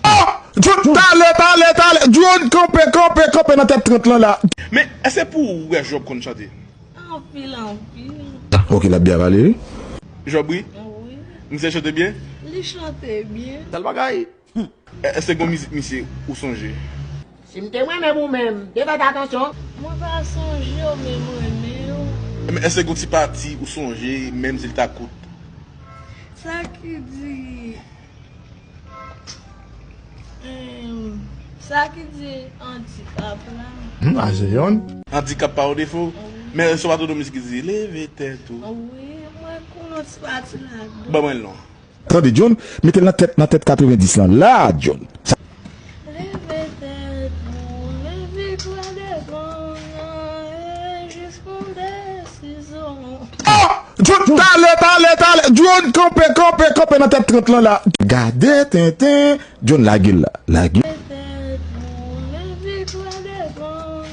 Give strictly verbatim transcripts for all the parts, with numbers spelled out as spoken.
Ah! John, talè, talè, talè! John, kanpe, kanpe, kanpe nan tèt trant lan la! Men, èske pou ou wè Job konn chante? Anpil, anpil. Ok, l ap byen pale, wi. Job, wi. Wi. Misye chante byen? Li chante byen. Sèl bagay. Èske gon mizik misye ou sonje? Si m te renmen w menm, m te fè atansyon. Mwen pa sonje w, men m renmen w. Men èske gon ti pati ou sonje, menm si l ta kout? Sa ki di, em, sa ki di andikap la. Hmm, a se yonn. Andikap pa yon defo? Wi. Men èske w pa tande yon mizik ki di, leve tèt ou? Wi, mwen konnen yon ti pati ladan. Ban mwen l non. Tande, John, mete l nan tèt, nan tèt katrevendis lan. La, John. Sa Leve tèt ou, leve pran devan, e jis pran desizyon. Ah! John, talè, talè, talè! John, kanpe, kanpe, kanpe nan tèt trant lan la! Gade tenten! John, lage l la, lage. Leve tèt ou, leve pran devan,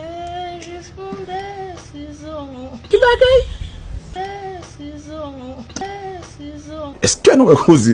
e jis pran desizyon. Ki bagay? Desizyon, desizyon. Èske nou wè koze?